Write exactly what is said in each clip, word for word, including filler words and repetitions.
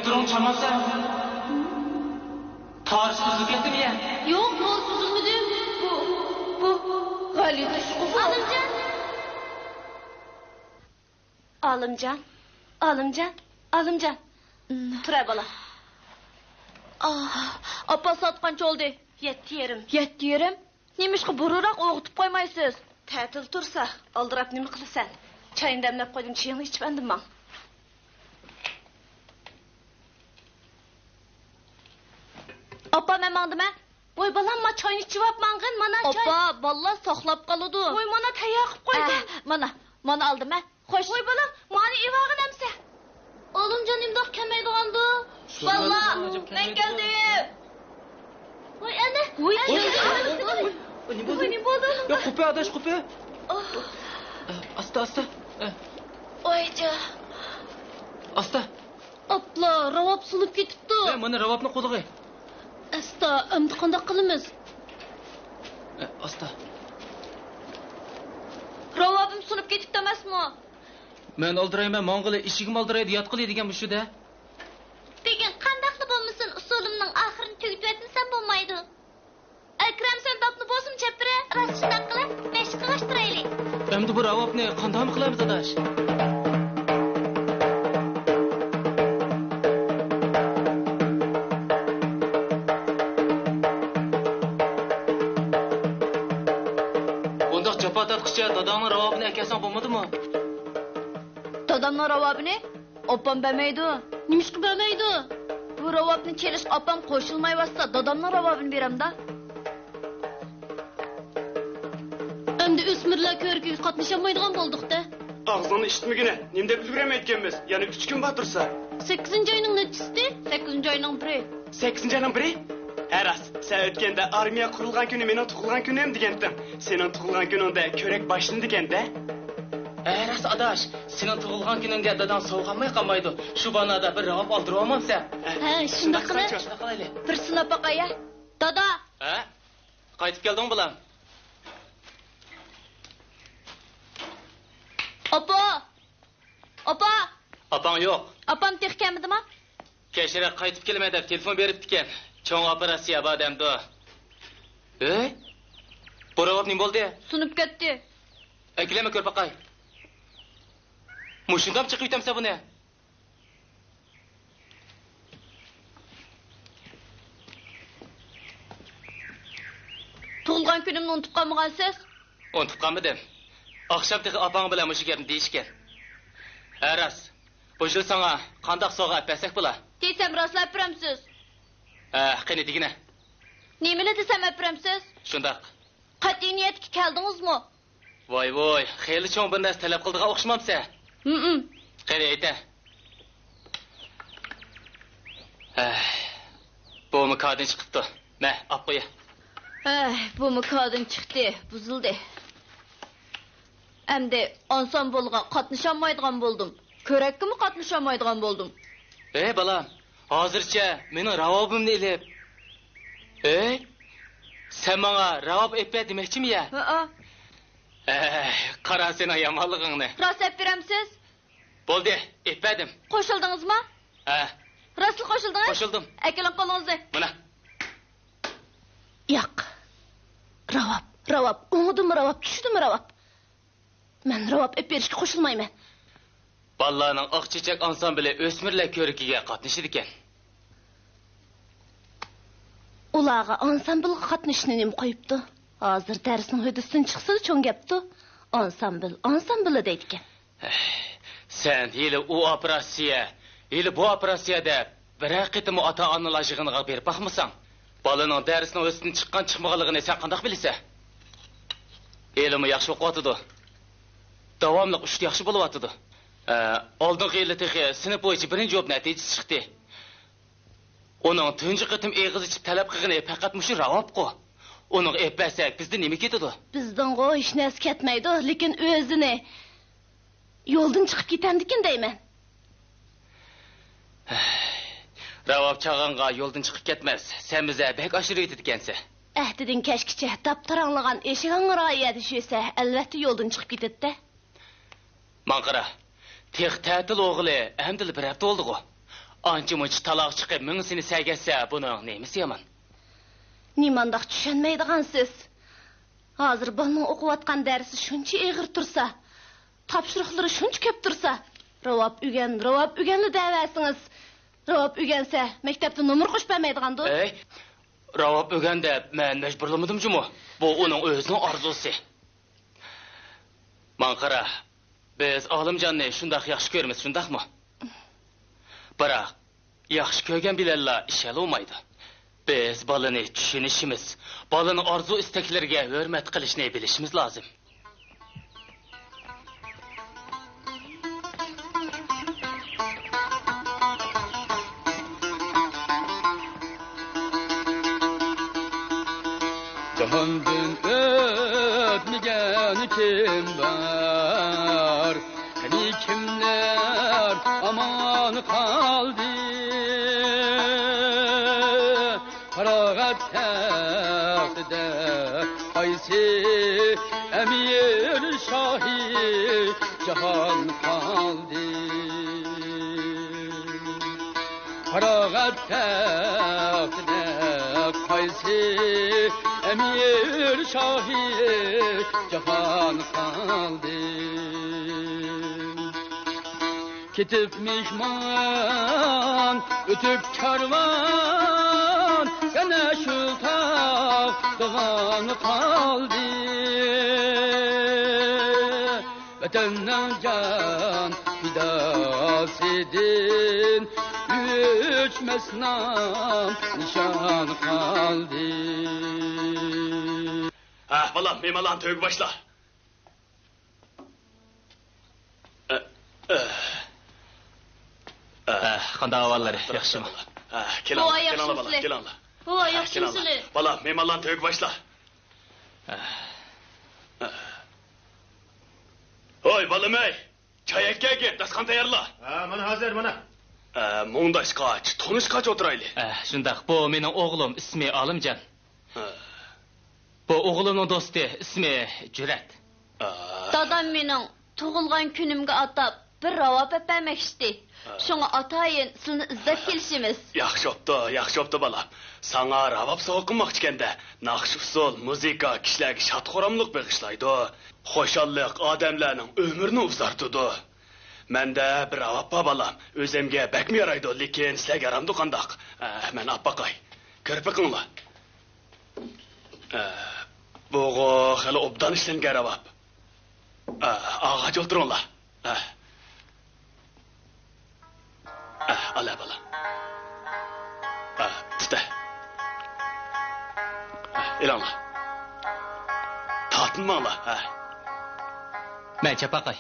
تۇرۇڭ، چاماسا. تارىسى ئۈزۈلۈپ كەتتىمۇ يا؟ يوق، مانا ئۈزۈلمىدى. بۇ، بۇ غەلىتە ئىشقۇ بۇ. ئالىمجان! ئالىمجان، ئالىمجان، ئالىمجان. تۇرە بالا. ئاھ، ئاپا، سائەت قانچە بولدى؟ يەتتە يېرىم. يەتتە يېرىم؟ نېمىشقا بۇرۇنراق ئويغىتىپ قويمايسىز؟ تەتىل تۇرسا، ئالدىراپ نېمە قىلىسەن؟ چاينى دەملەپ قويدۇم، چېيىڭنى ئىچىپ ئەندىن ماڭ. ئاپا، مەن ماڭدىمەن. ۋاي بالام، ما چاينى ئىچىۋاپ ماڭغىن، مانا چاي. ئاپا، بالىلار ساقلاپ قالىدۇ. ۋاي، مانا تەييار قىلىپ قويدۇم. ئەھ، مانا، مانا ئالدىم مەن. خوش. ۋاي بالام، مانى ئېۋاغىن ئەمسە. ئالىمجان نېمىنداق كەلمەيدىغاندۇ؟ بالىلار، مەن كەلدىم. ۋاي ئەنە. ۋاي، ۋاي، ئەنە. ۋاي، نېمە بولدى؟ ۋاي، نېمە بولدى؟ يا، قوپە ئاداش، قوپە. ئاھ. ئاستا، ئاستا. ۋايجان. ئاستا. ئاپلا، راۋاب سۇنۇپ كېتىپتۇ. ئە، مانا راۋابنىڭ قۇلىقى. ئاستا، ئەمدى قانداق قىلىمىز؟ ئە، ئاستا. راۋابىم سۇنۇپ كېتىپتۇ ئەمەسمۇ؟ مەن ئالدىرايمەن، ماڭغىلى، ئىشىكىم ئالدىرايدۇ، ياتقىلى دېگەن مۇشۇ-دە. بۈگۈن قانداقلا بولمىسۇن، ئۇسسۇلۇمنىڭ ئاخىرىنى تۈگىتىۋەتمىسەم بولمايدۇ. ئەكرەم، سەن داپنى بولسىمۇ چېپىپ بېرە، راست شۇنداق قىلە، مەشىق قىلىشتۇرايلى. ئەمدى بۇ راۋابنى قانداقمۇ قىلىمىز، ئاداش؟ بۇنداق جاپا تارتقۇچە داداڭنىڭ راۋابىنى ئەكەلسەڭ بولمىدىمۇ؟ دادامنىڭ راۋابىنى؟ ئاپام بەرمەيدۇ. نېمىشقا بەرمەيدۇ؟ بۇ راۋابنى چېلىشقا ئاپام قوشۇلمايۋاتسا، دادامنىڭ راۋابىنى بېرەمدا. ئەمدى ئۆسمۈرلەر كۆرىكىگە قاتنىشالمايدىغان بولدۇق-دە. ئاغزىڭنى ئىشىتمىگىنە، نېمە دەپ ئۈلگۈرەلمەيدىكەنمىز؟ يەنە ئۈچ كۈن بار تۇرسا. سەككىزىنچى ئاينىڭ نەچچىسىدى؟ سەككىزىنچى ئاينىڭ بىرى. سەككىزىنچى ئاينىڭ بىرى؟ ھە راست، سەن ئۆتكەندە ئارمىيە قۇرۇلغان كۈنى مېنىڭ تۇغۇلغان كۈنۈم دېگەنتىڭ. سېنىڭ تۇغۇلغان كۈنۈڭدە كۆرەك باشلىنىدىكەن-دە. ھە راست ئاداش، سېنىڭ تۇغۇلغان كۈنۈڭگە داداڭ سوۋغا ئالماي قالمايدۇ. شۇ باھانىدا بىر راۋاب ئالدۇرۇۋالمامسەن؟ ھە، شۇنداق قىلە. شۇنداق قىلايلى. بىر سىناپ باقاي ھە. دادا! ھە؟ قايتىپ كەلدىڭ بالام؟ ئاپا! ئاپا! ئاپاڭ يوق. ئاپام تېخى كەلمىدىما؟ كەچرەك قايتىپ كېلىمەن دەپ تېلېفون بېرىپتىكەن. چوڭ ئوپېراتسىيە بار دەمدۇ. ھەي؟ بۇ راۋاب نېمە بولدى؟ سۇنۇپ كەتتى. ئەكېلەمە كۆرۈپ باقاي. مۇشۇنداق چېقىۋېتەمسەن بۇنى؟ تۇغۇلغان كۈنۈمنى ئۇنتۇپ قالمىغانسىز؟ ئۇنتۇپ قالمىدىم. ئاخشام تېخى ئاپاڭ بىلەن مۇشۇ گەپنى دېيىشكەن. ھە راست، بۇ يىل ساڭا قانداق سوۋغا ئەپ بەرسەك بولا؟ دېسەم راستلا ئەپ بېرەمسىز؟ ھە، قېنى دېگىنە. نېمىلا دېسەم ئەپ بېرەمسىز؟ شۇنداق. قەتئىي نىيەتكە كەلدىڭىزمۇ؟ ۋاي ۋوي، خېلى چوڭ بىر نەرسە تەلەپ قىلىدىغان ئوخشىمامسەن؟ ھىم. قېنى ئېيتە. ھەي، بۇمۇ كادىن چىقىپتۇ. مە، ئاپ قويە. ھەي، بۇمۇ كادىن چىقتى، بۇزۇلدى. ئەمدى ئانسامبىلغا قاتنىشالمايدىغان بولدۇم. كۆرەككىمۇ قاتنىشالمايدىغان بولدۇم. ھەي بالام، ھازىرچە مېنىڭ راۋابىمنى ئېلىپ. ھەي، سەن ماڭا راۋاب ئېلىپ بەر دېمەكچىمۇ يا؟ ھەئە. ھەي، قارا سېنىڭ يامانلىقىڭنى. راست ئېلىپ بېرەمسىز؟ بولدى، ئېلىپ بەردىم. قوشۇلدىڭىزمۇ؟ ھە. راستلا قوشۇلدىڭىز؟ قوشۇلدۇم. ئەكېلىڭ قولىڭىزنى. مانا. ياق. راۋاب، راۋاب، ئوڭدىمۇ راۋاب، چۈشتىمۇ راۋاب. مەن راۋاب ئېلىپ بېرىشكە قوشۇلمايمەن. بالىلارنىڭ ئاق چېچەك ئانسامبىلى ئۆسمۈرلەر كۆرىكىگە قاتنىشىدىكەن. ئۇلارغا ئانسامبىلغا قاتنىشىشنى نېمە قويۇپتۇ؟ ھازىر دەرسنىڭ ھۆددىسىدىن چىقسىلا چوڭ گەپتۇ. ئانسامبىل، ئانسامبىلى دەيدىكەن. سەن ھېلى ئۇ ئوپېراتسىيە، ھېلى بۇ ئوپېراتسىيە دەپ، بىرەر قېتىممۇ ئاتا-ئانىلار يىغىنىغا بېرىپ باقمىساڭ، بالىنىڭ دەرسنىڭ ھۆددىسىدىن چىققان چىقمىغانلىقىنى سەن قانداق بىلىسەن؟ ھېلىمۇ ياخشى ئوقۇۋاتىدۇ. داۋاملىق ئۈچتە ياخشى بولۇۋاتىدۇ. ئە، ئالدىنقى يىلى تېخى سىنىپ بويىچە بىرىنچى بولۇپ نەتىجىسى چىقتى. ئۇنىڭ تۇنجى قېتىم ئېغىز ئېچىپ تەلەپ قىلغىنى پەقەت مۇشۇ راۋابقۇ. ئۇنىڭغا ئېلىپ بەرسەك، بىزدىن نېمە كېتىدۇ؟ بىزدىنغۇ ھېچ نەرسە كەتمەيدۇ، لېكىن ئۆزىنى يولدىن چىقىپ كېتەمدىكىن دەيمەن. راۋاب چاغانغا يولدىن چىقىپ كەتمەس، سەن بىزە بەك ئاشۇرۇۋېتىدىكەنسەن. ئەتىدىن كەچكىچە داپتاراڭلىغان ئېشەك ھاڭرايەردە يۈرسە، ئەلۋەتتە يولدىن چىقىپ كېتىدۇ-دە. ماڭا قارا، تېخى تەتىل بولغىلى ئەمدىلا بىر ھەپتە بولدىغۇ. ئانچە-مۇنچە تالاغا چىقىپ مېڭىسىنى سەگەتسە، بۇنىڭ نېمىسى يامان؟ نېمانداق چۈشەنمەيدىغانسىز؟ ھازىر بالىنىڭ ئوقۇۋاتقان دەرسى شۇنچە ئېغىر تۇرسا، تاپشۇرۇقلىرى شۇنچە كۆپ تۇرسا، راۋاب ئۆگەن، راۋاب ئۆگەنلا دەۋەرسىڭىز، راۋاب ئۆگەنسە، مەكتەپتە نومۇر قوشۇپ بەرمەيدىغاندۇ؟ ئەي، راۋاب ئۆگەن دەپ مەن مەجبۇرلىمىدىم جۇمۇ. بۇ ئۇنىڭ ئۆزىنىڭ ئارزۇسى. ماڭا قارا، بىز ئالىمجاننى شۇنداق ياخشى كۆرىمىز، شۇنداقمۇ؟ بىراق، ياخشى كۆرگەن بىلەنلا ئىش ھەل بولمايدۇ. بىز بالىنى چۈشىنىشىمىز، بالىنىڭ ئارزۇ-ئىستەكلىرىگە ھۆرمەت قىلىشنى بىلىشىمىز لازىم. جاھاندىن ئۆتمىگەن كىم بار؟ قېنى كىملەر ئامان قالدى؟ پاراغەت تەختىدە قايسى ئەمىر شاھى جاھان قالدى؟ پاراغەت تەختىدە قايسى ئەمىر شاھى جاھان قالدى؟ كېتىپ مېھمان، ئۆتۈپ كارۋان، يەنە شۇ تاغ داۋان قالدى. ۋەتەننىڭ جان پىداسىدىن ئۆچمەس نام نىشان قالدى. ھە، بالام، مېھمانلارنى تۆرگە باشلا. ئە، ئە. ئە، قانداق ئەھۋاللىرى؟ ياخشىمۇ؟ ئە، كېلىڭلار، بوۋاي، كېلىڭلار، ياخشىمۇسىلەر؟ بالام، كېلىڭلار. بوۋاي، ئە، ياخشىمۇسىلەر؟ كېلىڭلار. بالام، مېھمانلارنى تۆرگە باشلا. ئە. ھوي، بالام ئەي، چاي ئەكەلگىن، داستىخان تەييارلا. ھە، مانا ھازىر، مانا. ئە، مۇڭداشقاچ، تونۇشقاچ ئولتۇرايلى. ئە، شۇنداق، بۇ مېنىڭ ئوغلۇم، ئىسمى ئالىمجان. ھە. بۇ ئوغلۇمنىڭ دوستى، ئىسمى جۈرئەت. ئا. دادام مېنىڭ تۇغۇلغان كۈنۈمگە ئاتاپ بىر راۋاب ئەپ بەرمەكچى. ئا. شۇڭا ئاتايىن سىلىنى ئىزدەپ كېلىشىمىز. ياخشى بوپتۇ، ياخشى بوپتۇ، بالام. ساڭا راۋاب سوۋغا قىلماقچىكەن-دە، ناخشا-ئۇسسۇل، مۇزىكا كىشىلەرگە شادخۇراملىق بېغىشلايدۇ. خۇشاللىق ئادەملەرنىڭ ئۆمرىنى ئۇزارتىدۇ. مەندە بىر راۋاب بار، بالام. ئۆزۈمگە بەكمۇ يارايدۇ، لېكىن سىلەرگە يارامدۇ قانداق؟ ئە، مەن ئاپپاقاي. كۆرۈپ بېقىڭلار. ئە، بۇغۇ خېلى ئوبدان ئىشلەنگەن راۋاب. ئە، ئاغاچ ئولتۇرۇڭلار. ئە. ئە، ئالە، بالام. ئە، تۇتە. ئە، ئېلىڭلار. تارتىنماڭلار. ئە. مەن چاپاقاي.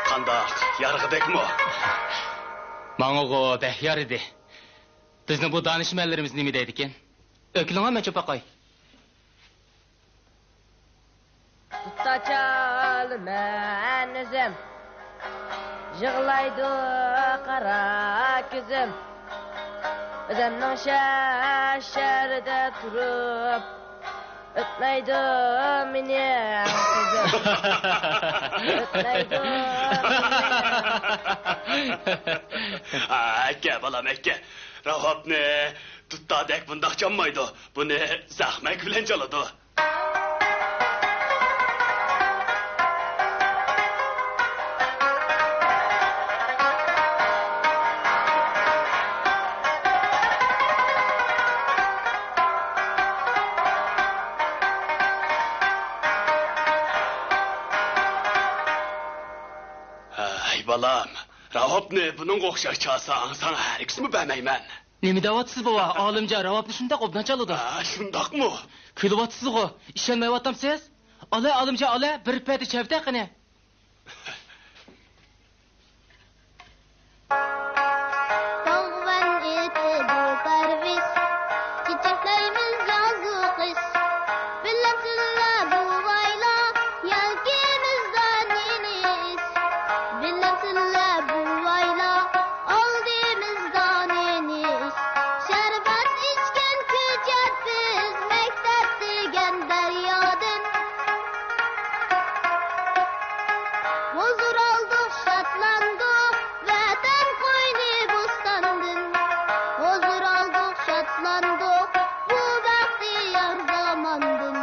قانداق، يارىغىدەكمۇ؟ ماڭىغۇ بەك يارىدى. بىزنىڭ بۇ دانىشمەنلىرىمىز نېمە دەيدىكىن؟ ئۆكلىڭە، مەن چاپاقاي. دۇتار چالىمەن ئۆزۈم، يىغلايدۇ قارا كۆزۈم. ئۆزۈمنىڭ شەھەردە تۇرۇپ، ئۆتمەيدۇ مېنىڭ سۆزۈم. ئۆتمەيدۇ مېنىڭ. ئەكە، بالام، ئەكە. راۋابنى دۇتاردەك بۇنداق چالمايدۇ. بۇنى زەخمەك بىلەن چالىدۇ. ھەي، بالام، راۋابنى بۇنىڭغا ئوخشاش چالساڭ، ساڭا ھەرگىزمۇ بەرمەيمەن. نېمە دەۋاتىسىز، بوۋا؟ ئالىمجان راۋابنى شۇنداق ئوبدان چالىدۇ. ھە، شۇنداقمۇ؟ كۈلۈۋاتىسىزغۇ؟ ئىشەنمەيۋاتامسىز؟ ئالە، ئالىمجان، ئالە، بىر پەدە چەۋدە قېنى. باغۋەن ئېتىدۇ پەرۋىش، چېچەكلەيمىز يازۇ قىش. بىلەمسىلەر بوۋايلار، يەلكىمىزدە نېنى ئىش؟ بىلەمسىلەر بوۋايلار، ئالدىمىزدا نېنى ئىش؟ شەربەت ھۇزۇر ئالدۇق، شادلاندۇق، ۋەتەن قوينى بوستاندىن. ھۇزۇر ئالدۇق، شادلاندۇق، بۇ بەختىيار زاماندىن.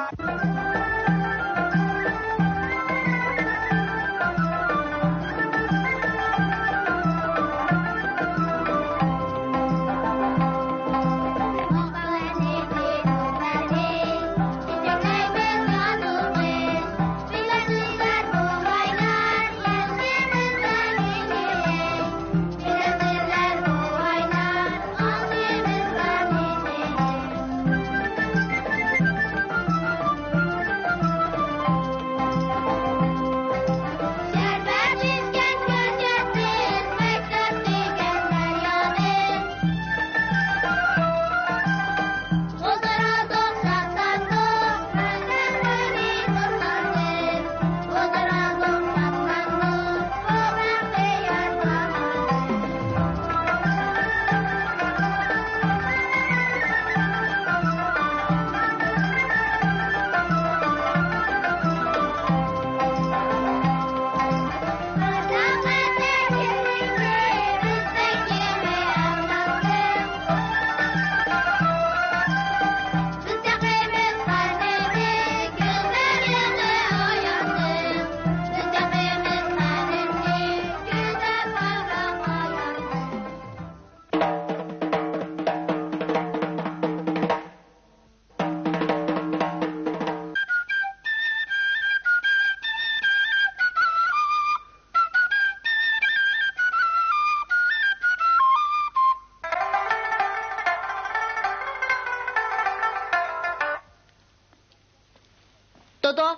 دادا،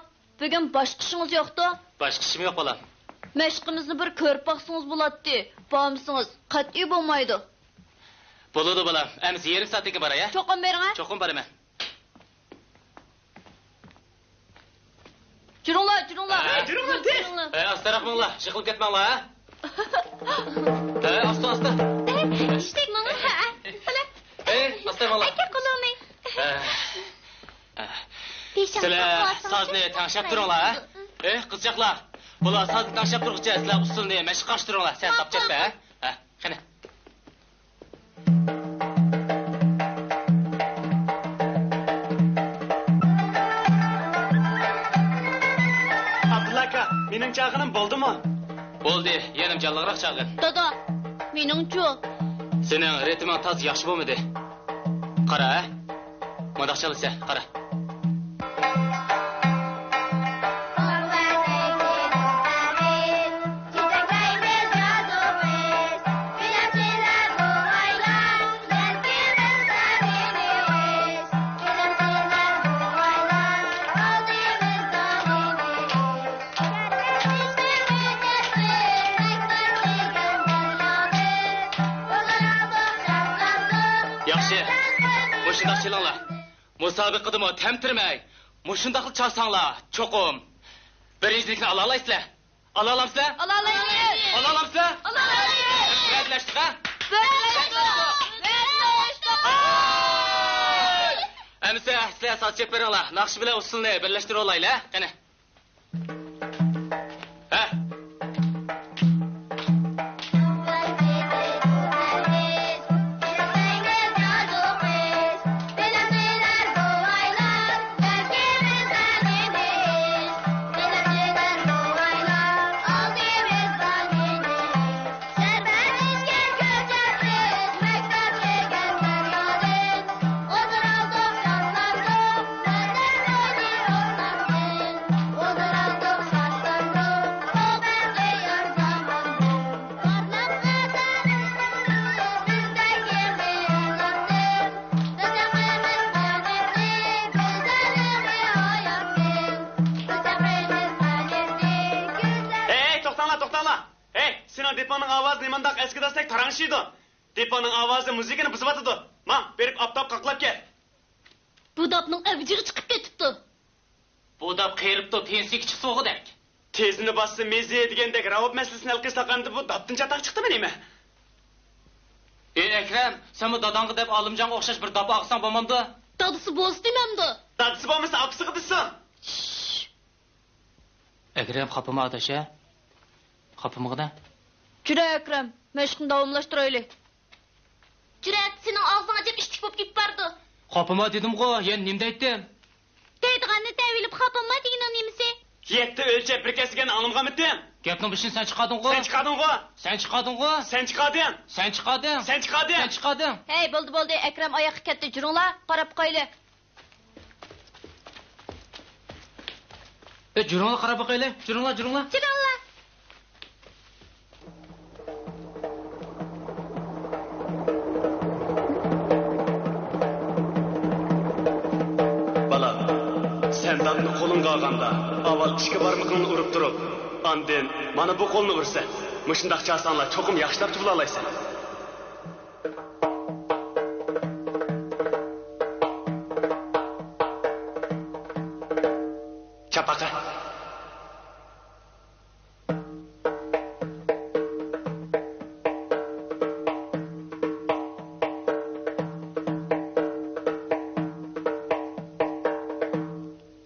بۈگۈن باشقا ئىشىڭىز يوقتۇ؟ باشقا ئىشىم يوق، بالام. مەشىقىمىزنى بىر كۆرۈپ باقسىڭىز بولاتتى. بارمىسىڭىز، قەتئىي بولمايدۇ. بولىدۇ، بالام. ئەمىسە يېرىم سائەتتىن كېيىن باراي، ھە؟ چوقۇم بېرىڭ، ھە؟ چوقۇم بارىمەن. جۈرۈڭلار، جۈرۈڭلار. ھە؟ جۈرۈڭلار، تېز. جۈرۈڭلار. ئەي، ئاستىراق ماڭلا، يىقىلىپ كەتمەڭلا، ھە؟ ھە، ئاستا، ئاستا. ئەي، ئىشتەك ماڭا، ھە، ھە. ئەي، ئاستا ماڭلا. ئەكە قولۇمنى. ھە. سىلەر سازنى تەڭشەپ تۇرۇڭلار، ھە؟ ئەي، قىزچاقلار، بۇلار سازنى تەڭشەپ تۇرغۇچە سىلەر ئۇسسۇلنى مەشىق قىلىشتۇرۇڭلار. سەن تاپچاپسەن، ھە؟ ھە، قېنى. ئابدۇللا ئاكا، مېنىڭ چالغىنىم بولدىمۇ؟ بولدى، يەنە جانلىقراق چالغىن. دادا، مېنىڭچۇ؟ سېنىڭ رىتىمىڭ تازا ياخشى بولمىدى. قارا، ھە؟ مۇنداق چالىسەن، قارا. ياخشى، مۇشۇنداق چېلىڭلار. مۇسابىقىدىمۇ تەمتىرىمەي، مۇشۇنداقلا چالساڭلار، چوقۇم بىرىنچىلىكنى ئالالايسىلەر. ئالالامسىلەر؟ ئالالايمىز. ئالالامسىلەر؟ ئالالايمىز. بىرلەشتۇق، ھە؟ بىرلەشتۇق. بىرلەشتۇق. ئەمىسە سىلەر ساز چېلىپ بېرىڭلار. ناخشا بىلەن ئۇسسۇلنى بىرلەشتۈرۈۋالايلى، ھە؟ قېنى. ھە؟ ھەي، توختاڭلار، توختاڭلار! ھەي، سېنىڭ دېپىڭنىڭ ئاۋازى نېمانداق ئەسكى داستەك تاراڭشىيدۇ؟ دېپىڭنىڭ ئاۋازى مۇزىكىنى بۇزۇۋاتىدۇ. ماڭ، بېرىپ ئاپتاپ قاقلاپ كەل. بۇ داپنىڭ ئەۋجىگە چىقىپ كېتىپتۇ. بۇ داپ قېرىپتۇ، پېنسىيىگە چىقسا بولغۇدەك. تېزىنى باسسا مېزى دېگەندەك راۋاب مەسىلىسىنى ھەل قىلساق ئەمدى بۇ داپتىن چاتاق چىقتىمۇ نېمە؟ ئى ئەكرەم، سەنمۇ داداڭغا دەپ ئالىمجانغا ئوخشاش بىر داپ ئالساڭ بولمامدۇ؟ دادىسى بولسا دېمەمدۇ؟ دادىسى بولمىسا ئاپىسىغا دېسۇن. ئەكرەم خاپىما ئاداش ھە؟ خاپىمىغىدە. جۈرە ئەكرەم، مەشىقنى داۋاملاشتۇرايلى. جۈرئەت، سېنىڭ ئاغزىڭ ئەجەب ئىتتىك بولۇپ كېتىپ بارىدۇ. خاپىما دېدىمغۇ، يەنە نېمە دەيتتىم؟ دەيدىغاننى دەۋېلىپ خاپىما دېگىنىڭ نېمىسى؟ يەتتە ئۆلچەپ بىر كەسكەن ئاڭلىمىغانمىدىڭ؟ گەپنىڭ بېشىنى سەن چىقاردىڭغۇ. سەن چىقاردىڭغۇ. سەن چىقاردىڭغۇ. سەن چىقاردىڭ. سەن چىقاردىڭ. سەن چىقاردىڭ. سەن چىقاردىڭ. ھەي، بولدى، بولدى، ئەكرەم ئاياققا كەتتى، جۈرۈڭلار، قاراپ باقايلى. ئە، جۈرۈڭلار، قاراپ باقايلى. جۈرۈڭلار، جۈرۈڭلار. جۈرۈڭلار. بالام، سەن داپنى قولۇڭغا ئالغاندا، ئاۋۋال ئىككى بارمىقىڭنى ئۇرۇپ تۇرۇپ، ئاندىن مانا بۇ قولنى ئۇرىسەن. مۇشۇنداق چالساڭلا چوقۇم ياخشىلاپ تۇتۇۋالالايسەن. چاپاقا.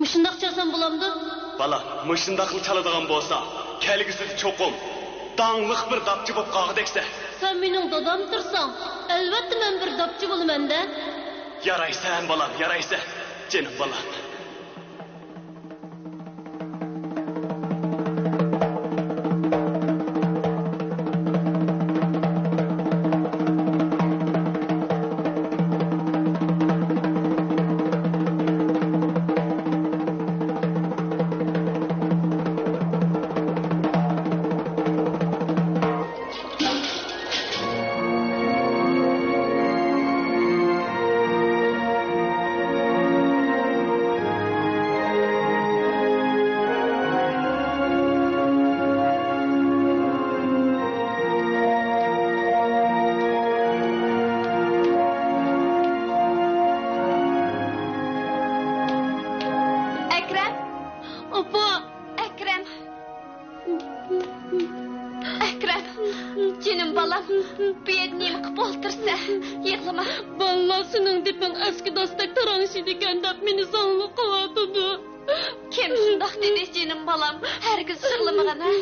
مۇشۇنداق چالسام بولامدۇ؟ بالا، مۇشۇنداقلا چالىدىغان بولسا، كەلگۈسىدە چوقۇم داڭلىق بىر داپچى بولۇپ قالغۇدەكسەن. سەن مېنىڭ دادامدۇرساڭ، ئەلۋەتتە مەن بىر داپچى بولىمەن-دە. يارايسەن، بالام، يارايسەن، جېنىم بالام. ئەكرەم! ئاپا! ئەكرەم! ئەكرەم، جېنىم بالام، بۇ يەردە نېمە قىلىپ ئولتۇرسەن؟ يىغلىما. بالىلار سېنىڭ دېپىڭ ئەسكى داستەك تاراڭشىيدىكەن دەپ مېنى زاڭلىق قىلىۋاتىدۇ. كىم شۇنداق دېدى، جېنىم بالام؟ ھەرگىز يىغلىمىغىن، ھە؟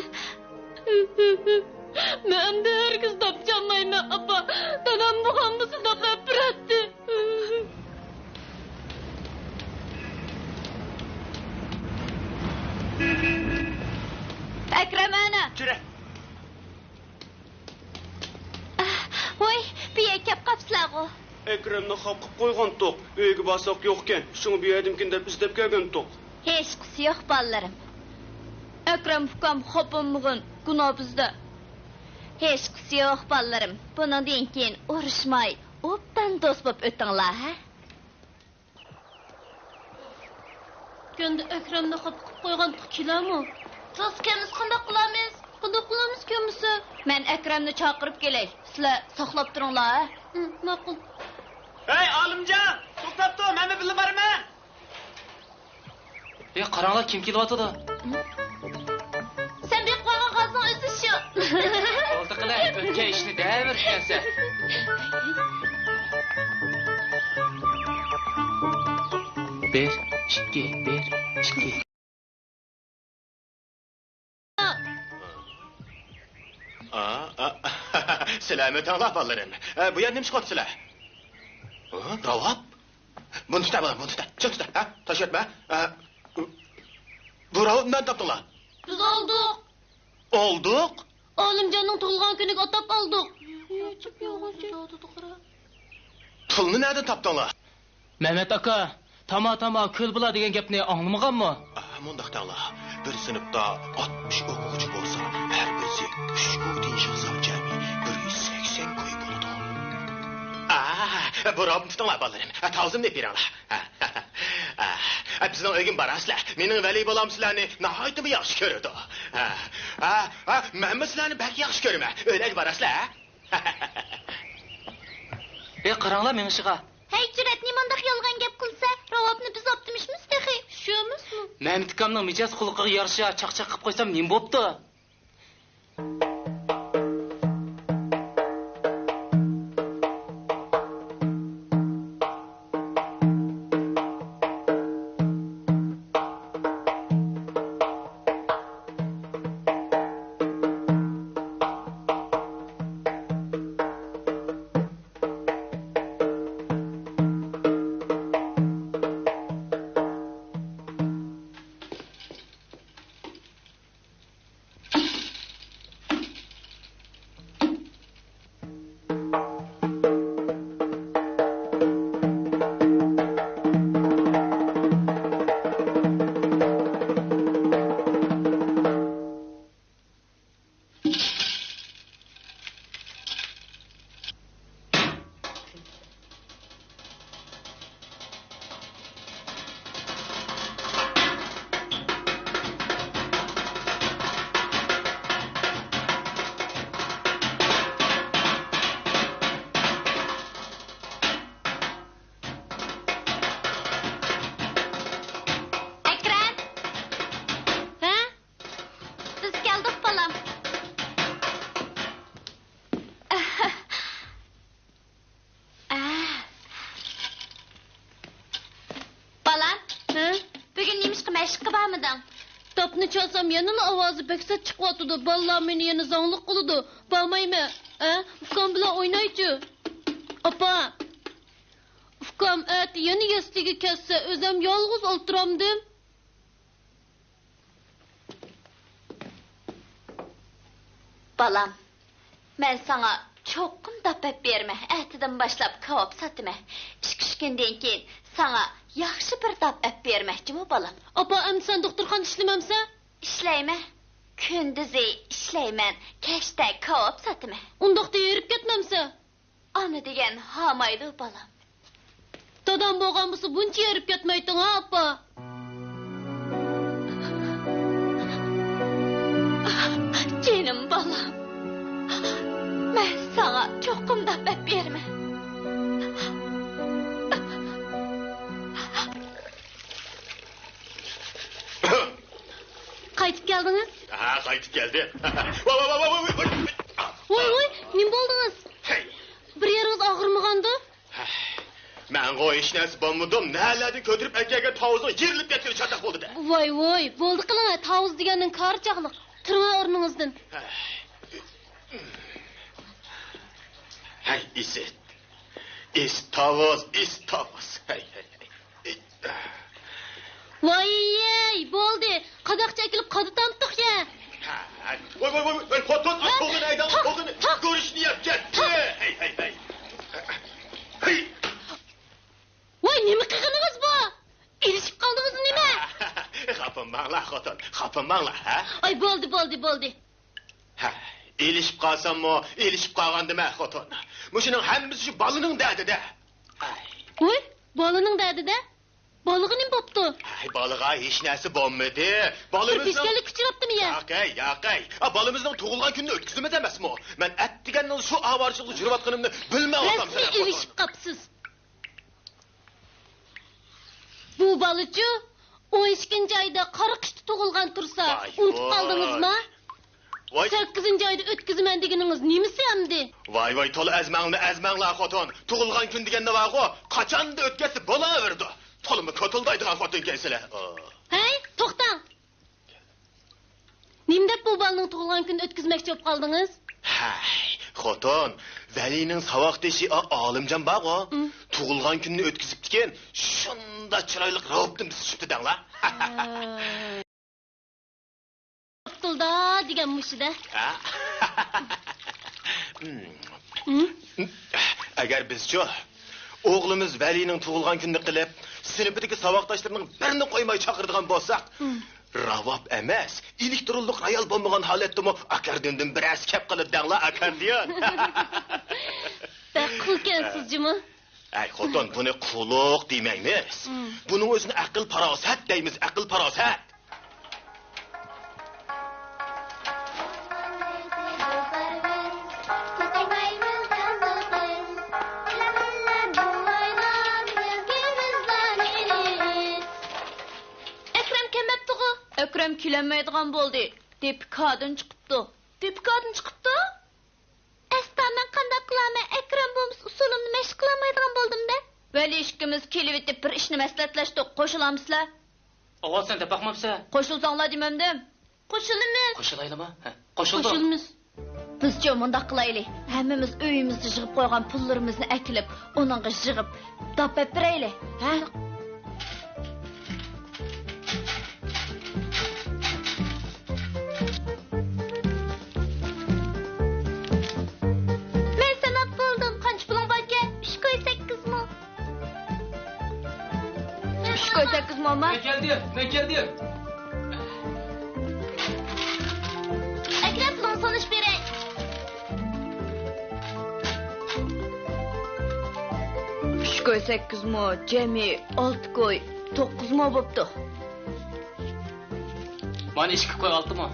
مەن ئەمدى ھەرگىز داپچى ئالمايمەن، ئاپا. دادام بولغان بولسا داپ ئەپ بېرەتتى. ئەكرەم، ئەنە. جۈرە. ۋاي، بۇ يەرگە كەپ قاپسىلەرغۇ. ئەكرەمنى خاپا قىلىپ قويغانتۇق. ئۆيگە بارساق يوقكەن، شۇڭا بۇ يەردىمىكىن دەپ ئىزدەپ كەلگەنتۇق. ھېچقىسى يوق، بالىلىرىم. ئەكرەم ئۇكام خاپا بولمىغىن، گۇناھ بىزدە. ھېچقىسى يوق، بالىلىرىم. بۇنىڭدىن كېيىن ئۇرۇشماي، ئوبدان دوست بولۇپ ئۆتۈڭلار، ھە؟ كەندە ئەكرەمنى خاپا قىلىپ قويغانتۇق، كېلەرمۇ؟ راست كەلمىسە قانداق قىلارمىز؟ قانداق قىلارمىز كەلمىسە؟ مەن ئەكرەمنى چاقىرىپ كېلەي، سىلەر ساقلاپ تۇرۇڭلار، ھە؟ ھە، ماقۇل. ھەي، ئالىمجان، توختاپ تۇر، مەنمۇ بىللە بارىمەن. ئى، قاراڭلار، كىم كېلىۋاتىدۇ؟ سەن بېقىپ قالغان غازنىڭ ئۆزى شۇ. بولدى قىلە، ئۆتكەن ئىشنى دەۋېرىپسەن. بىر، ئىككى، بىر، ئىككى. ئا، ئا، سالامەتلىكىڭلار، بالىلىرىم. ئە، بۇ يەردە نېمە ئىش قىلىۋاتىسىلەر؟ ھە، راۋاب؟ بۇنى تۇت، بالام، بۇنى تۇت. چىڭ تۇت، ھە؟ تاشلىۋەتمە. ئە، بۇ راۋابنى نەدىن تاپتىڭلار؟ بىز ئالدۇق. ئالدۇق؟ ئالىمجاننىڭ تۇغۇلغان كۈنىگە ئاتاپ ئالدۇق. پۇلنى نەدىن تاپتىڭلار؟ مەمەت ئاكا، تاما-تاما كۆل بۇلا دېگەن گەپنى ئاڭلىمىغانمۇ؟ ئا، مۇنداق دەڭلار، بىر سىنىپتا ئاتمىش ئوقۇغۇچى بولسا، ھەر بىرسى ئۈچ كوي تىيىنچاق سالسا جەمئىي بىر يۈز سەكسەن كوي بولىدۇ. ئا، بۇ راۋابنى تۇتۇڭلار، بالىلىرىم. ئا، تاۋزىمنى ئېلىپ بېرىڭلار. ئا، ئا، بىزنىڭ ئۆيگىمۇ بارارسىلەر. مېنىڭ ۋەلى بالام سىلەرنى ناھايىتىمۇ ياخشى كۆرىدۇ. ئا، ئا، ئا، مەنمۇ سىلەرنى بەك ياخشى كۆرىمەن. ئۆيلەرگە بارارسىلەر، ھە؟ ئى، قاراڭلار مېڭىشىغا. ھەي، جۈرئەت، نېمانداق يالغان گەپ قىلسا، راۋابنى بىز ئاپتىمىشمىز تېخى. چۈشۈرمىزمۇ؟ مەمتىكامنىڭ مىجەز خۇلقىغا يارىشا چاقچاق قىلىپ قويسام نېمە بوپتۇ؟ دەڭ. داپنى چالسام يەنىلا ئاۋازى بەك سەت چىقىۋاتىدۇ. بالىلار مېنى يەنە زاڭلىق قىلىدۇ. بارمايمەن. ئە، ئۇكام بىلەن ئوينايچۇ. ئاپا، ئۇكام ئەتە يەنە يەسلىگە كەتسە، ئۆزۈم يالغۇز ئولتۇرامدىم. بالام، مەن ساڭا چوقۇم داپ ئەپ بېرىمەن، ئەتىدىن باشلاپ كاۋاپ ساتىمەن. ئىككى-ئۈچ كۈندىن كېيىن ساڭا ياخشى بىر داپ ئەپ بېرىمەن، جۇمۇ بالام. ئاپا، ئەمدى سەن دوختۇرخانىدا ئىشلىمەمسەن؟ ئىشلەيمەن. كۈندۈزى ئىشلەيمەن، كەچتە كاۋاپ ساتىمەن. ئۇنداقتا ھېرىپ كەتمەمسەن؟ ئانا دېگەن ھامايدۇ، بالام. دادام بولغان بولسا بۇنچە ھېرىپ كەتمەيتتىڭ ھە، ئاپا؟ جېنىم بالام، مەن ساڭا چوقۇم داپ ئەپ بېرىمەن. قايتىپ كەلدىڭىز؟ ھە، قايتىپ كەلدىم. ۋاي، ۋاي، ۋاي، ۋاي، ۋاي، ۋاي. ۋاي، ۋاي، نېمە بولدىڭىز؟ ھەي. بىر يېرىڭىز ئاغرىمىغاندۇ؟ ھەي، مەنغۇ ھېچ نەرسە بولمىدىم. نەلەردىن كۆتۈرۈپ ئەكەلگەن تاۋۇزنىڭ يېرىلىپ كەتكىنى چاتاق بولدى-دە. ۋاي، ۋاي، بولدى قىلىڭە، تاۋۇز دېگەننىڭ كارى چاغلىق. تۇرۇڭە ئورنىڭىزدىن. ھەي. ھەي، ئىسىت. ئىس تاۋۇز، ئىس تاۋۇز. ھەي، ھەي، ھەي. ۋاييەي، بولدى. قاداقچە ئەكېلىپ قادىتامتۇق يە. ھەي، ۋاي، ۋاي، ۋاي، ۋاي، خوتۇن، ھە؟ بولدى، ھەيدەڭ، تاق، بولدى. تاق. گۆرۈشنى يەپ كەتتى. تاق. ھەي، ھەي، ھەي. ھەي. ۋاي، نېمە قىلغىنىڭىز بۇ؟ ئېلىشىپ قالدىڭىزمۇ نېمە؟ خاپىماڭلار، خوتۇن، خاپىماڭلار، ھە؟ ئاي، بولدى، بولدى، بولدى. ھە، ئېلىشىپ قالساممۇ، ئېلىشىپ قالغاندىمەن، خوتۇن. مۇشۇنىڭ ھەممىسى شۇ بالىنىڭ دەردىدە. ئاي. ۋوي، بالىنىڭ دەردىدە؟ بالىغا نېمە بوپتۇ؟ ئاي، بالىغا ھېچ نەرسە بولمىدى. بىر بالىمىزنىڭ پېشكەللىك ئۇچراپتىمۇ يا؟ ياقەي، ياقەي. ئا، بالىمىزنىڭ تۇغۇلغان كۈنىنى ئۆتكۈزىمىز ئەمەسمۇ؟ مەن ئەتىگەننىڭ شۇ ئاۋارىچىلىقتا يۈرۈۋاتقىنىمنى بىلمەيۋاتامسەن، رەسمىي خوتۇن. ئېلىشىپ قاپسىز. بۇ بالىچۇ، ئون ئىككىنچى ئايدا قارا قىشتا تۇغۇلغان تۇرسا، ۋاي، ئۇنتۇپ ۋاي. قالدىڭىزما؟ ۋاي. سەككىزىنچى ئايدا ئۆتكۈزىمەن دېگىنىڭىز نېمىسى ئەمدى؟ ۋاي، ۋاي، تولا ئەزمەڭلار، ئەزمەڭلار، خوتۇن. تۇغۇلغان كۈن دېگەندە بارغۇ، قاچاندا ئۆتكەزسە بولاۋېرىدۇ. تولىمۇ كوتۇلدايدىغان خوتۇنكەنسىلەر. ئو. ھەي، توختاڭ! نېمە دەپ بۇ بالىنىڭ تۇغۇلغان كۈنىنى ئۆتكۈزمەكچى بولۇپ قالدىڭىز؟ ھەي، خوتۇن، ۋەلىنىڭ ساۋاقدىشى ئا-، ئالىمجان بارغۇ، ئۇم. تۇغۇلغان كۈنىنى ئۆتكۈزۈپتىكەن، شۇنداق چىرايلىق راۋابتىن بىز چۈشۈپتۇ دەڭلار. ھە. ئابدۇلدا دېگەن مۇشۇ-دە. ھە؟ ئۇم. ئەگەر بىزچۇ، ئوغلىمىز ۋەلىنىڭ تۇغۇلغان كۈنىنى قىلىپ، سىنىپىدىكى ساۋاقداشلىرىنىڭ بىرىنى قويماي چاقىرىدىغان بولساق، ئۇم. راۋاب ئەمەس، ئېلېكترونلۇق رايال بولمىغان ھالەتتىمۇ ئاكاردىيوندىن بىرەرسى كەپ قالىدۇ دەڭلار، ئاكاردىيون. بەك قۇلكەنسىز جۇمۇ. ئەي خوتۇن، بۇنى قۇلۇق دېمەيمىز. ئۇم. بۇنىڭ ئۆزىنى ئەقىل-پاراسەت دەيمىز، ئەقىل-پاراسەت. ئەكرەم كەلمەپتىغۇ؟ ئەكرەم كېلەلمەيدىغان بولدى. دېپىكادىن چىقىپتۇ. دېپىكادىن چىقىپتۇ؟ ئەستا، مەن قانداق قىلارمەن؟ ئەكرەم بولمىسا ئۇسسۇلۇمنى مەشىق قىلالمايدىغان بولدۇم-دە. ۋەلى ئىككىمىز كېلىۋېتىپ بىر ئىشنى مەسلىھەتلەشتۇق. قوشۇلامسىلەر؟ ئاۋۋال سەن دەپ باقمامسەن؟ قوشۇلساڭلار دېمەمدىم. قوشۇلىمىز. قوشۇلايلىما؟ ھە، قوشۇلدۇق. قوشۇلىمىز. بىزچۇ مۇنداق قىلايلى، ھەممىمىز ئۆيىمىزدە يىغىپ قويغان پۇللىرىمىزنى ئەكېلىپ، ئۇنىڭغا يىغىپ، داپ ئەپ بېرەيلى، ھە؟ مەن ساناپ بولدۇم، قانچە پۇلۇڭ باركەن؟ ئۈچ كوي سەككىز مو. ئۈچ كوي سەككىز موما. مەن كەلدىم، مەن كەلدىم. ئەكرەم، پۇلۇڭنى سانىشىپ بېرەي. ئۈچ كوي سەككىز مو، جەمئىي ئالتە كوي توققۇز مو بوپتۇ. مانا ئىككى كوي ئالتە مو.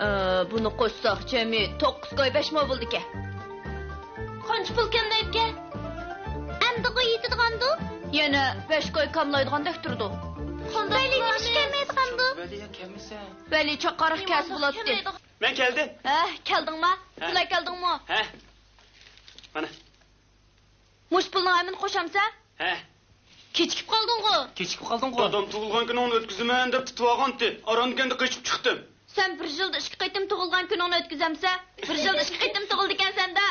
ئە، بۇنى قوشساق جەمئىي توققۇز كوي بەش مو بولىدىكەن. قانچە پۇلكەن دەيدىكەن؟ ئەمدىغۇ يېتىدىغاندۇ؟ يەنە بەش كوي كاملايدىغاندەك تۇرىدۇ. قانداق بەلكىم ئىش كەلمەيدىغاندۇ؟ ۋەلى كەلمىسە. ۋەلى چاققانراق كەلسە بولاتتى. مەن كەلدىم. ھە، كەلدىڭما؟ ھە. پۇل ئەكەلدىڭمۇ؟ ھە. مانا. مۇشۇ پۇلنىڭ ھەممىنى قوشامسەن؟ ھە. كېچىكىپ قالدىڭغۇ؟ كېچىكىپ قالدىڭغۇ؟ دادام تۇغۇلغان كۈنۈڭنى ئۆتكۈزىمەن دەپ تۇتۇۋالغانتى. ئاران دېگەندە قېچىپ چىقتىم. سەن بىر يىلدا ئىككى قېتىم تۇغۇلغان كۈنۈڭنى ئۆتكۈزەمسەن؟ بىر يىلدا ئىككى قېتىم تۇغۇلىدىكەنسەن-دە.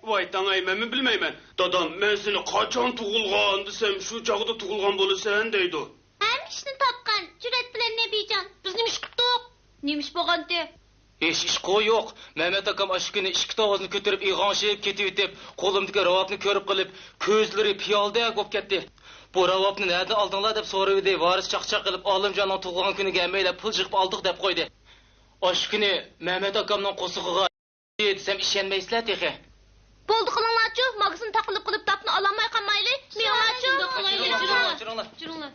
ۋاي تاڭاي، مەنمۇ بىلمەيمەن. دادام، مەن سېنى قاچان تۇغۇلغان دېسەم، شۇ چاغدا تۇغۇلغان بولىسەن دەيدۇ. ھەممە ئىشنى تاپقان، جۈرئەت بىلەن نەبىجان. بىز نېمە ئىش قىپتۇق؟ نېمە ئىش بولغانتى؟ ھېچ ئىشقۇ يوق. مەمەت ئاكام ئاشۇ كۈنى ئىككى تاۋۇزنى كۆتۈرۈپ ئېغىڭشىپ كېتىۋېتىپ، قولۇمدىكى راۋابنى كۆرۈپ قېلىپ، كۆزلىرى پىيالىدەك بولۇپ كەتتى. بۇ راۋابنى نەدىن ئالدىڭلار دەپ سورىۋىدى. ۋارىس چاقچاق قىلىپ، ئالىمجاننىڭ تۇغۇلغان كۈنىگە ھەممەيلەن پۇل يىغىپ ئالدۇق دەپ قويدى. ئاشۇ كۈنى مەمەت ئاكامنىڭ قورسىقىغا دېسەم ئىشەنمەيسىلەر تېخى. بولدى قىلىڭلارچۇ، ماگىزىن تاقىلىپ قېلىپ داپنى ئالالماي قالمايلى. مېڭىڭلارچۇ. شۇنداق قىلايلى، جۈرۈڭلار. جۈرۈڭلار. جۈرۈڭلار.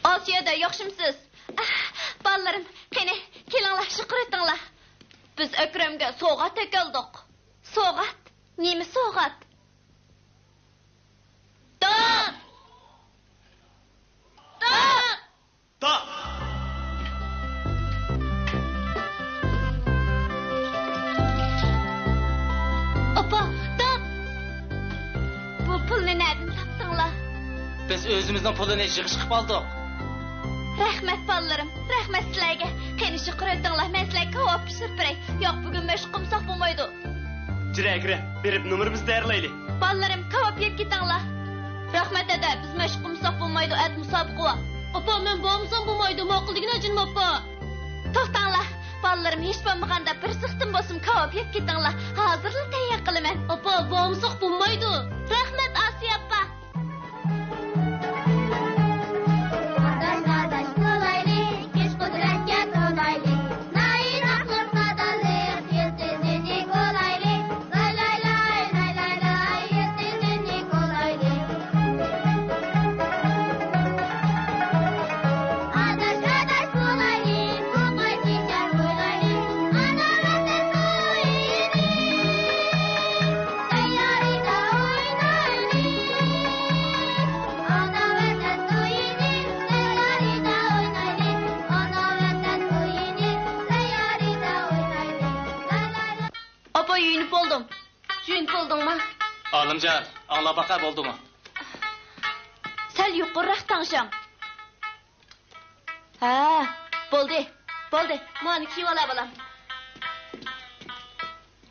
ئاسىيەدە، ياخشىمسىز؟ ئاھ، بالىلىرىم، قېنى، كېلىڭلار، شۇ قۇرۇتۇڭلار. بىز ئەكرەمگە سوۋغات ئەكەلدۇق. سوۋغات؟ نېمە سوۋغات؟ دان! دان! دان! ئاپا، دان! بۇ پۇلنى نەدىن تاپتىڭلار؟ بىز ئۆزىمىزنىڭ پۇلىنى يىغىش قىلىپ ئالدۇق. رەھمەت، بالىلىرىم، رەھمەت سىلەرگە. قېنى، شۇ قۇرۇتۇڭلار، مەن سىلەرگە كاۋاپ پىشۇرۇپ بېرەي. ياق، بۈگۈن مەشىق قىلمىساق بولمايدۇ. جۈرە ئەكرەم، بېرىپ نومۇرىمىزنى تەييارلايلى. بالىلىرىم، كاۋاپ يەپ كېتىڭلار. رەھمەت، دەدە، بىز مەشىق قىلمىساق بولمايدۇ، ئەتە مۇسابىقە بار. ئاپا، مەن بارمىسام بولمايدۇ، ماقۇل دېگىنە جېنىم ئاپا. توختاڭلار، بالىلىرىم، ھېچ بولمىغاندا بىر زىختىن بولسىمۇ كاۋاپ يەپ كېتىڭلار. ھازىرلا تەييار قىلىمەن. ئاپا، بارمىساق بولمايدۇ. رەھمەت، ئاسىيە ئاپا. ئاداش، ئاداش بولايلى، كۈچ قۇدرەتكە تونايلى. ناھىداقلىق، نادانلىق، يىلتىزىنى كولايلى. لاي، لاي، لاي، لاي، لاي، لاي، يىلتىزىنى كولايلى. ئاداش، ئاداش بولايلى، توقاي چېچەك ئوينايلى. ئانا ۋەتەن تويىنى سەييارىدا ئوينايلى. ئانا ۋەتەن تويىنى سەييارىدا ئوينايلى. ئانا ۋەتەن تويىنى سەييارىدا ئوينايلى. لا، لا، لا. ئاپا، يۇيۇنۇپ بولدۇم. يۇيۇنۇپ بولدۇڭمۇ؟ ئالىمجان، ئاڭلاپ باقە، بولدىمۇ؟ سەل يۇقىرىراق تەڭشەڭ. ھە، بولدى، بولدى. مانا كىيىۋالا، بالام.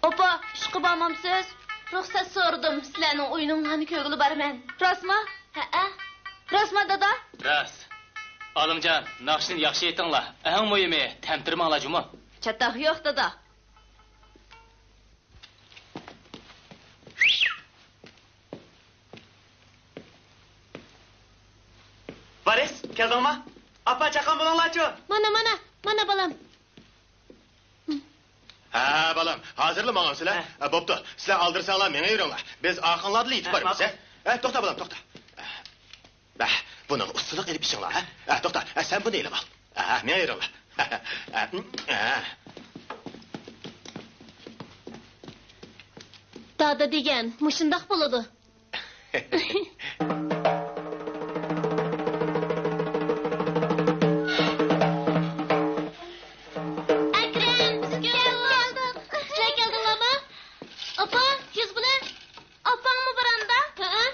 ئاپا، ئىشقا بارمامسىز؟ رۇخسەت سورىدىم، سىلەرنىڭ ئويۇنۇڭلارنى كۆرگىلى بارىمەن. راستمۇ؟ ھەئە. راستمۇ، دادا؟ راست. ئالىمجان، ناخشىنى ياخشى ئېيتىڭلار. ئەڭ مۇھىمى، تەمتىرىمەڭلار جۇمۇ. چاتاق يوق، دادا. ۋارىس، كەلدىڭما؟ ئاپا، چاققان بولۇڭلارچۇ. مانا، مانا، مانا بالام. ھە، بالام، ھازىرلا ماڭامسىلەر؟ ھە. ھە، بوپتۇ. سىلەر ئالدىرىساڭلار مېڭىۋېرىڭلار. بىز ئارقاڭلاردا يېتىپ ھە، بارىمىز، ماقۇل. ھە؟ ھە، توختا، بالام، توختا. بەھ، بۇنىڭغا ئۇستىلىق ئېلىپ ئىشىڭلار، ھە؟ ھە، توختا، ھە، سەن بۇنى ئېلىۋال. ھە، مېڭىۋېرىڭلار. ھە. دادا دېگەن مۇشۇنداق بولىدۇ. ئەكرەم، بىز كەلدۇق. سىلەر كەلدىڭلارمۇ؟ ئاپا، يۈز بىلەن. ئاپاڭمۇ بارامدا؟ ھەئە.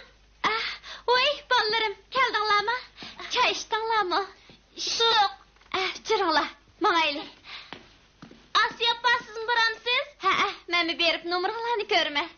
ئەھ، ۋاي، بالىلىرىم، كەلدىڭلارمۇ؟ چاي ئىچتىڭلارمۇ؟ ئىچتۇق. ئەھ، جۈرۈڭلار، ماڭايلى. ئاسىيە ئاپا، سىزمۇ بارامسىز؟ ھەئە، مەنمۇ بېرىپ نومۇرۇڭلارنى كۆرىمەن.